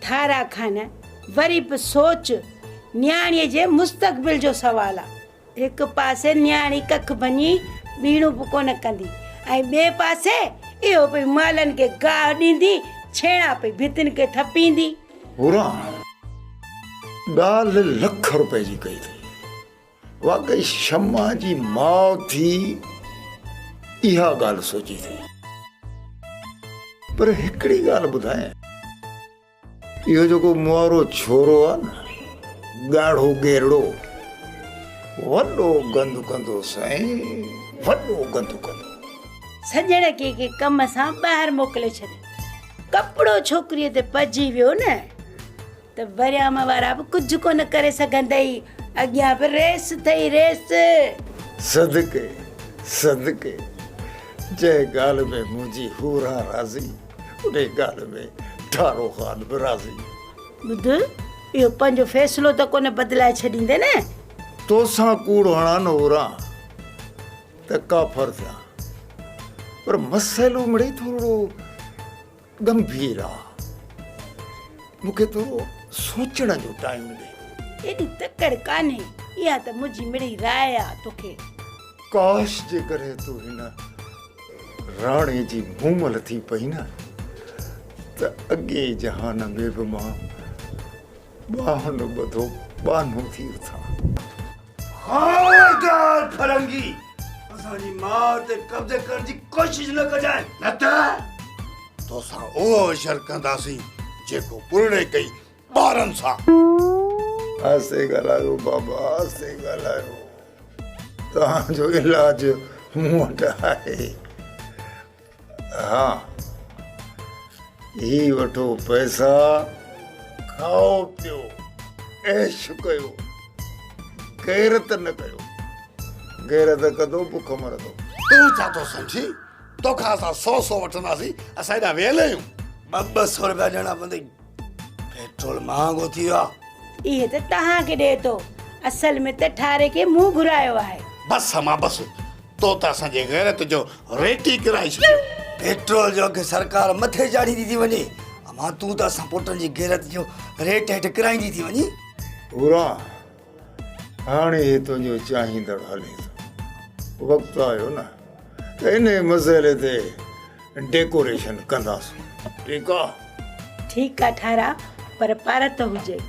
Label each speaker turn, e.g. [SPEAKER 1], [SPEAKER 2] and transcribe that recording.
[SPEAKER 1] ٿارا خان، وري به سوچ، نياڻيء جي مستقبل جو سوال آ. هڪ پاسي نياڻي ڪک ڀڃي ٻيڻو به ڪونه ڪندي ۽ ٻئي پاسي اهو پئي مالن کي گاهه ڏيندي، ڇيڻا پئي ڀتين کي ٿپيندي.
[SPEAKER 2] حوران، ڳالهه لک روپئي جي ڪئي اٿئي. واقعي شمع جي ماء ٿي اها ڳالهه سوچي اٿئي. پر هڪڙي ڳالهه ٻڌايانء. اهو جيڪو مئارو ڇورو آ نه، ڳاڙهو ڳيرڙو، وڏو گند ڪندو سائين، وڏو گند ڪندو.
[SPEAKER 1] سڄڻ کي ڪنهن ڪم سان ٻاهر موڪلي ڇڏ. ڪپڙو ڇوڪريء تي پئجي ويو نه ته وريام وارا به ڪجهه ڪونه ڪري سگهندئي. اڳيان به ريس اٿئي ريس.
[SPEAKER 2] صدقي صدقي، جنهن ڳالهه ۾ منهنجي حوران راضي. انهيء ڳالهه ۾ ٺارو خان به راضي.
[SPEAKER 1] ٻڌ، اهو پنهنجو فيصلو ته ڪونه بدلائي ڇڏيندين نه؟
[SPEAKER 2] توسان ڪوڙ هڻان نه هوران ته ڪافر ٿيان، پر مسئلو مڙئي ٿورڙو ڳنڀير آ. مون کي ٿورو سوچڻ جو ٽائيم ڏي.
[SPEAKER 1] ايڏي تڪڙ ڪانهي، اها ته منهنجي مڙئي راء آ توکي.
[SPEAKER 2] ڪاش جيڪڏهن تون هن راڻي جي مومل ٿي پئي نه ته اڳئين جهان ۾ به مان ٻانهن ٻڌو ٻانهو ٿي اٿان.
[SPEAKER 3] خبردار فرنگي! اسان جي ماء تي قبضي ڪرڻ جي ڪوشش نه ڪجانء. نه ته توسان اهو حشر ڪنداسين جيڪو ٻرڙي ڪئي ٻارن سان.
[SPEAKER 2] آهستي ڳالهايو بابا آهستي ڳالهايو توهان جو علاج مون وٽ آهي. ها هي وٺو پئسا کائو پيو عيش ڪيو غيرت نه ڪيو غيرت ڪندو بک مرندو.
[SPEAKER 3] تون ڇا ٿو سمجهين توکان اسان سو سو وٺنداسين اسان ايڏا ويل آهيون. ٻه ٻه سو رپيا ڏيڻا پوندئي. پيٽرول مهانگو ٿي ويو آ.
[SPEAKER 1] اهي ته توهان کي ڏئي ٿو. اصل ۾ ته ٺاري کي مون گهرايو آهي.
[SPEAKER 3] بس امان بس، تو ته اسان جي غيرت جو ريٽ ئي ڪرائي ڇڏيو. پيٽرول جو اگهه سرڪار مٿي چاڙهيندي ٿي وڃي. امان تون ته اسان پوٽن جي غيرت جو ريٽ هيٺ ڪرائيندي ٿي وڃين.
[SPEAKER 2] حوران، هاڻي هي تنهنجو چاهيندڙ هلي ٿو. وقت آيو نه ته انهي مسئلي تي ڊيڪوريشن ڪنداسون. ٺيڪ آ؟
[SPEAKER 1] ٺيڪ آ ٺارا، پر پارت هجي.